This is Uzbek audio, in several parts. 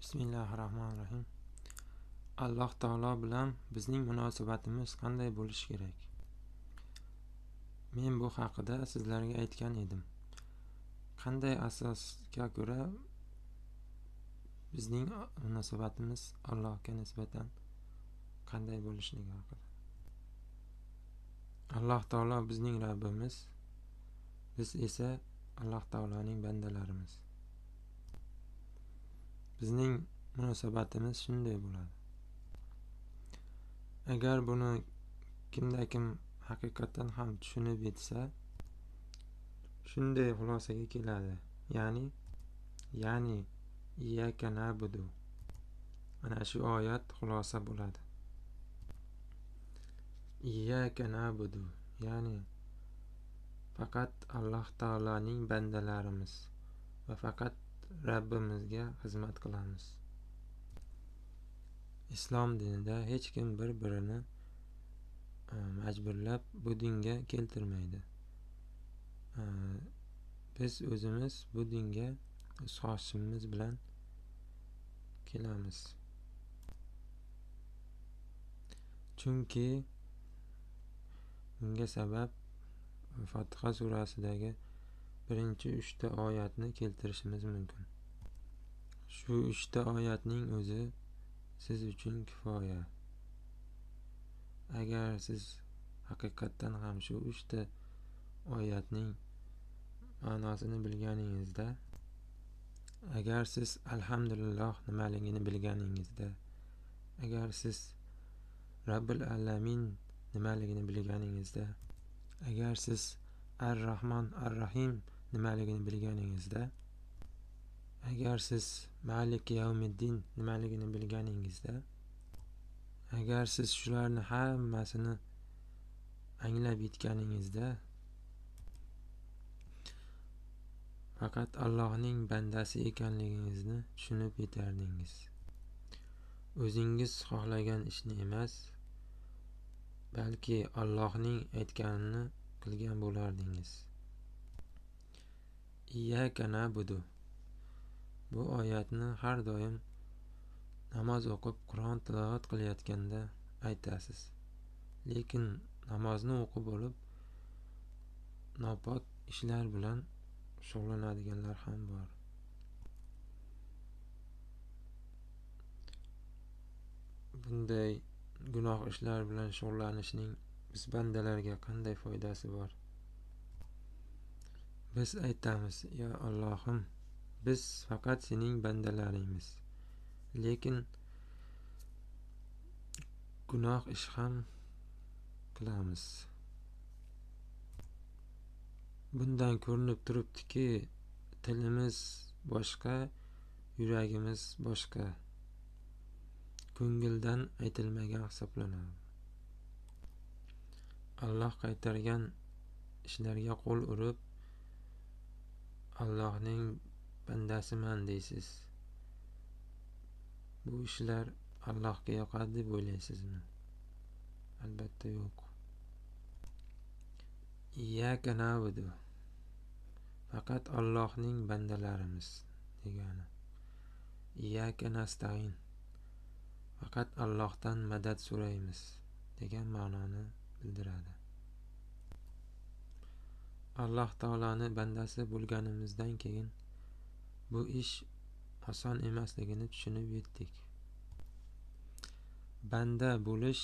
Bismillahirrohmanirrohim. Alloh taolo bilan bizning munosabatimiz qanday bo'lishi kerak? Men bu haqida sizlarga aytgan edim. Qanday asosga ko'ra bizning munosabatimiz Allohga nisbatan qanday bo'lishligi haqida. Alloh taolo bizning Rabbimiz, biz esa Alloh taoloning bandalarimiz. Bizning munosabatimiz shunday bo'ladi. Agar buni kimda-kim haqiqatan ham tushunib yetsa, shunday xulosaga keladi. Ya'ni iyyaka na'budu. Mana shu oyat xulosa bo'ladi. Iyyaka na'budu, ya'ni faqat Alloh taoloning bandalarimiz va faqat Rabbimizga xizmat qilamiz. Islom dinida hech kim bir-birini majburlab bu dinga keltirmaydi. Biz o'zimiz bu dinga o'z xohishimiz bilan kelamiz. Chunki bunga sabab Fotiha surasidagi birinchi 3 ta oyatni keltirishimiz mumkin. Shu 3 ta oyatning o'zi siz uchun kifoya. Agar siz haqiqatdan ham shu 3 ta oyatning ma'nosini bilganingizda, agar siz alhamdulillah nimaligini bilganingizda, agar siz Rabbil alamin nimaligini bilganingizda, agar siz Ar-Rahmon Ar-Rahim nimaligini bilganingizda, agar siz Malik yawmiddin nimaligini bilganingizda, agar siz shularni hammasini anglab yetganingizda, faqat Allohning bandasi ekanligingizni tushunib yetardingiz. O'zingiz xohlagan ishni emas, balki Allohning aytganini qilgan bo'lardingiz. Iyyaka na'budu. Bu oyatni har doim namoz o'qib, Qur'on tilovat qilayotganda aytasiz. Lekin namozni o'qib bo'lib, nopok ishlar bilan shug'ullanadiganlar ham bor. Bunday gunoh ishlar bilan shug'ullanishning biz bandalarga qanday foydasi bor? Biz aytamiz: "Ya Allohim, biz faqat sening bandalaringmiz. Lekin gunoh ish ham qilamiz." Bundan ko'rinib turibdiki, tilimiz boshqa, yuragimiz boshqa. Ko'ngildan aytilmagan hisoblanadi. Alloh qaytargan ishlarga qo'l urib, Allohning bandasiman deysiz. Bu ishlar Allohga yoqadi deb o'ylaysizmi? Albatta yo'q. Iyyaka na'budu. Faqat Allohning bandalarimiz degani. Iyyaka nasta'in. Faqat Allohdan madad so'raymiz degan ma'noni bildiradi. Alloh taoloni bandasi bo'lganimizdan keyin bu ish oson emasligini tushunib yetdik. Banda bo'lish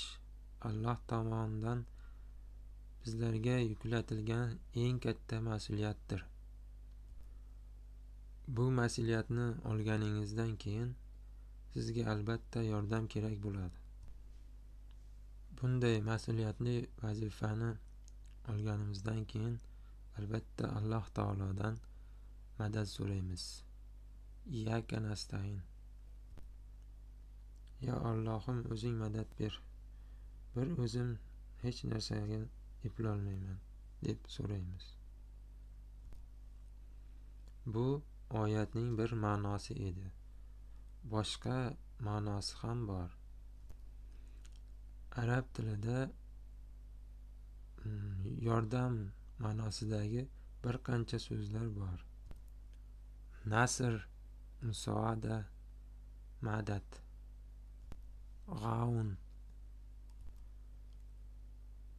Alloh tomonidan bizlarga yuklatilgan eng katta mas'uliyatdir. Bu mas'uliyatni olganingizdan keyin sizga albatta yordam kerak bo'ladi. Bunday mas'uliyatli vazifani olganimizdan keyin albatta Alloh taolodan madad so'raymiz. Iyyaka nasta'in. Ya Allohim, o'zing madad ber. Bir o'zim hech narsaga eplolmayman deb so'raymiz. Bu oyatning bir ma'nosi edi. Boshqa ma'nosi ham bor. Arab tilida yordam ma'nosidagi bir qancha so'zlar bor. Nasr, musoada, Madad. G'avn.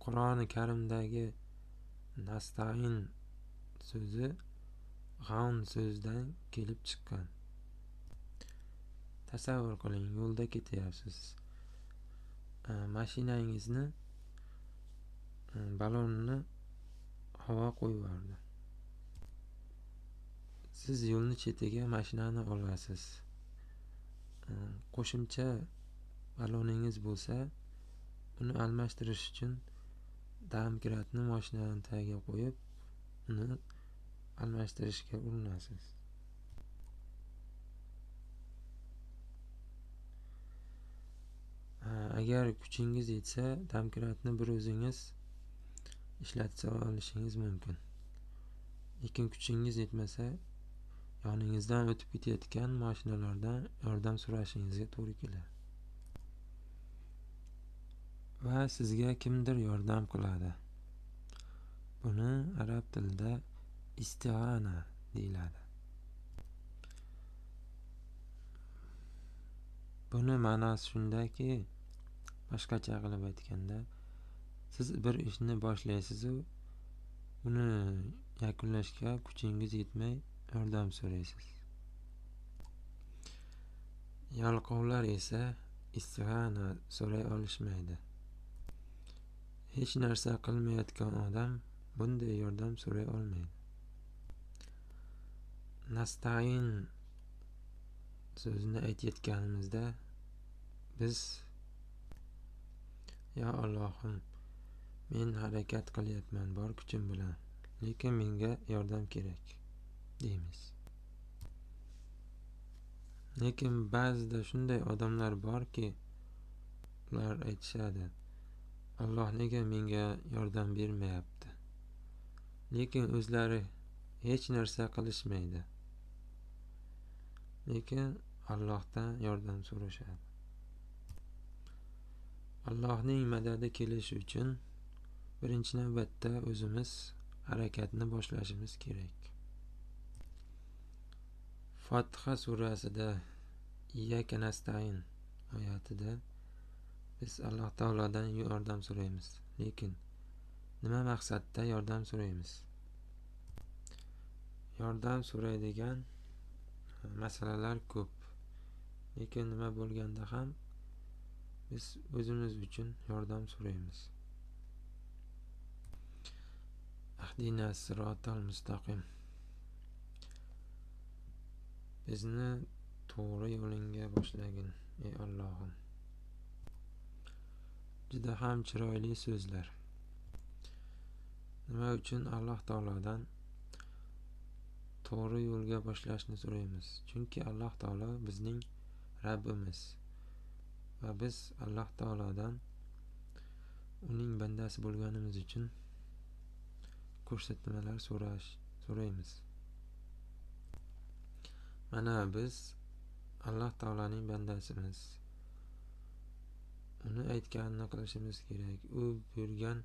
Qur'oni Karimdagi nastain so'zi g'avn so'zidan kelib chiqqan. Tasavvur qiling, yo'lda ketyapsiz. Mashinangizni balonni havo qo'yib yubordi. Siz yo'lni chetiga mashinani olasiz. Qo'shimcha baloningiz bo'lsa, uni almashtirish uchun domkratni mashinaning tagiga qo'yib, uni almashtirishga urinasiz. Agar kuchingiz yetsa, domkratni bir o'zingiz ishlata olishingiz mumkin. Lekin kuchingiz yetmasa, yoningizdan o'tib ketayotgan mashinalardan yordam so'rashingizga to'g'ri keladi. Va sizga kimdir yordam qiladi. Buni arab tilida isti'ana deyiladi. Buni ma'nosi shundaki, boshqacha qilib aytganda, siz bir ishni boshlaysiz-u, uni yakunlashga kuchingiz yetmay yordam so'raysiz. Yalqovlar esa isti'ana so'ray olishmaydi. Hech narsa qilmayotgan odam bunday yordam so'ray olmaydi. Nastain so'zini aytayotganimizda biz "Ya Allohim, men harakat qilyapman bor kuchim bilan, lekin menga yordam kerak" deymiz. Lekin ba'zida shunday odamlar borki, ular aytishadi: "Alloh nega menga yordam bermayapti?" Lekin o'zlari hech narsa qilishmaydi. Lekin Allohdan yordam so'rashadi. Allohning madadi kelishi uchun birinchi navbatda o'zimiz harakatni boshlashimiz kerak. Fotiha surasida Iyyaka nastain oyatida biz Alloh taolodan yordam so'raymiz. Lekin nima maqsadda yordam so'raymiz? Yordam so'raydigan masalalar ko'p. Lekin nima bo'lganda ham biz o'zimiz uchun yordam so'raymiz. Ahdinas sirotal mustaqim. Bizni to'g'ri yo'lingga boshlagin, ey Allohim. Juda ham chiroyli so'zlar. Nima uchun Alloh taolodan to'g'ri yo'lga boshlashni so'raymiz? Chunki Alloh taolo bizning Rabbimiz va biz Alloh taolodan uning bandasi bo'lganimiz uchun ko'rsatmalar so'raymiz. Mana biz Alloh taoloning bandasimiz. Uni aytganini qilishimiz kerak. U buyurgan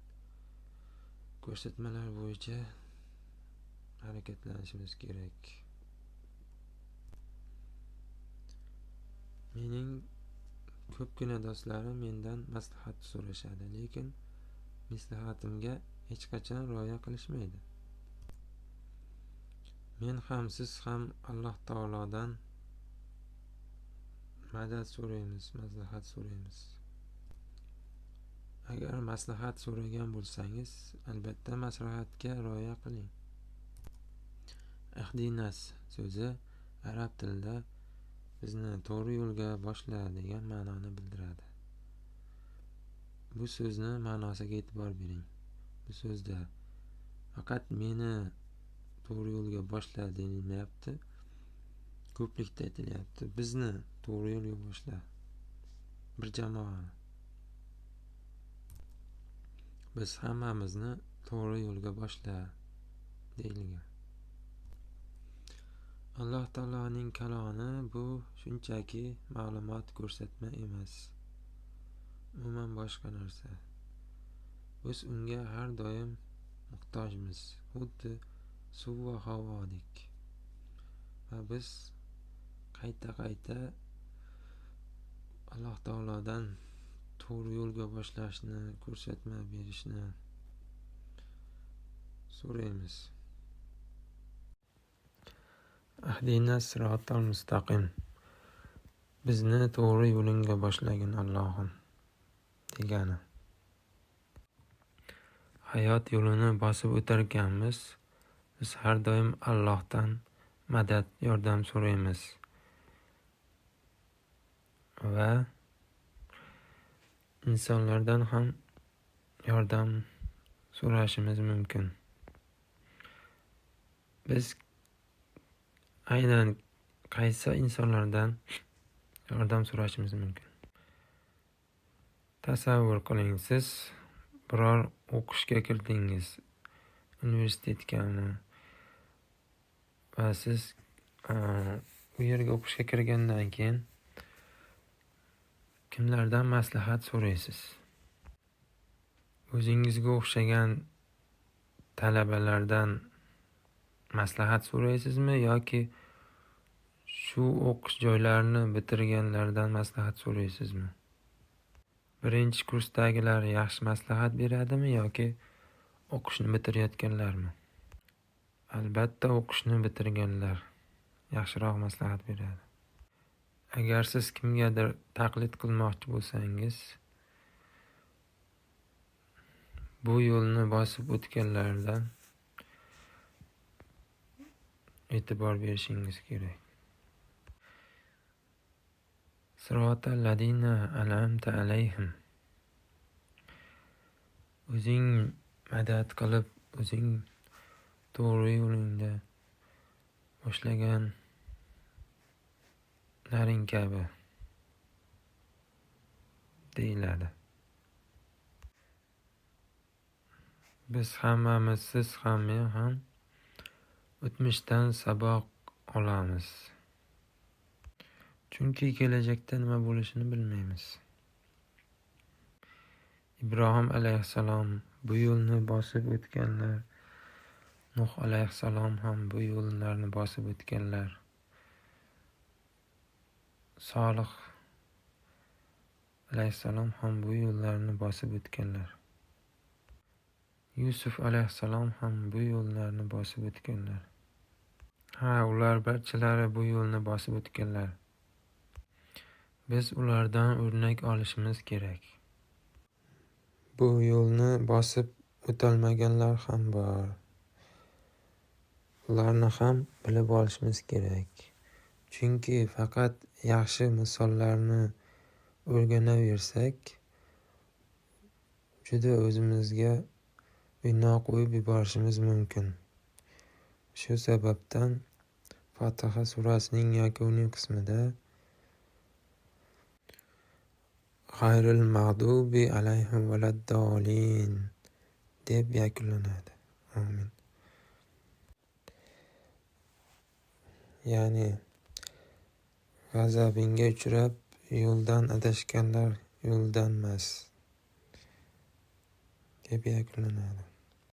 ko'rsatmalar bo'yicha harakatlanishimiz kerak. Mening ko'pgina do'stlarim mendan maslahat so'rashadi, lekin maslahatimga hech qachon rioya qilishmaydi. Men ham, siz ham Alloh taolodan madad so'raymiz, maslahat so'raymiz. Agar maslahat so'ragan bo'lsangiz, albatta maslahatga rioya qiling. Ihdinas so'zi arab tilida bizni to'g'ri yo'lga boshla degan ma'noni bildiradi. Bu so'zni ma'nosiga e'tibor bering. Bu so'zda faqat meni to'g'ri yo'lga boshla deyilmayapti, ko'plikda aytilyapti. Bizni to'g'ri yo'lga boshla. Bir jamoa. Biz hammamizni to'g'ri yo'lga boshla deyilgan. Alloh taoloning kalomi bu shunchaki ma'lumot ko'rsatma emas. Umuman boshqa narsa. Biz unga har doim muhtojmiz, xuddi suv va havodek. Va biz qayta-qayta Alloh taolodan to'g'ri yo'lga boshlashni, ko'rsatma berishni so'raymiz. Ahdina sirotal mustaqim. Bizni to'g'ri yo'lingga boshlagin Allohim degani. Hayot yo'lini bosib o'tarkanmiz, biz har doim Allohdan madad, yordam so'raymiz. Va insonlardan ham yordam so'rashimiz mumkin. Biz aynan qaysi insonlardan yordam so'rashimiz mumkin? Tasavvur qiling, siz biror o'qishga kirdingiz, universitetgami, va siz u yerga o'qishga kirgandan keyin kimlardan maslahat so'raysiz? O'zingizga o'xshagan talabalardan maslahat so'raysizmi yoki shu o'qish joylarini bitirganlardan maslahat so'raysizmi? Birinchi kursdagilar yaxshi maslahat beradimi yoki o'qishni bitirayotganlarmi? Albatta o'qishni bitirganlar yaxshiroq maslahat beradi. Agar siz kimgadir taqlid qilmoqchi bo'lsangiz, bu yo'lni bosib o'tganlardan e'tibor berishingiz kerak. Sirotal ladina an'amta alayhim. O'zing madad qilib, o'zing to'g'ri yo'lingda boshlaganlaring kabi deyiladi. Biz hammamiz, siz ham, men ham o'tmishdan saboq olamiz. Chunki kelajakda nima bo'lishini bilmaymiz. Ibrohim alayhissalom bu yo'lni bosib o'tganlar, Nuh alayhissalom ham bu yo'llarni bosib o'tganlar, Solih alayhissalom ham bu yo'llarni bosib o'tganlar, Yusuf alayhissalom ham bu yo'llarni bosib o'tganlar. Ha, ular barchalari bu yo'lni bosib o'tganlar. Biz ulardan o'rnak olishimiz kerak. Bu yo'lni bosib o'tolmaganlar ham bor. Ularni ham bilib olishimiz kerak. Chunki faqat yaxshi misollarni o'rganaversak, juda o'zimizga bino qo'yib yuborishimiz mumkin. Shu sababdan Fotiha surasining yakuniy qismida G'ayril mag'dubi alayhim valaddolin deb yakunlanadi. Amin. Ya'ni g'azabingga uchrab yo'ldan adashganlar yo'ldanmas deb yakunlanadi.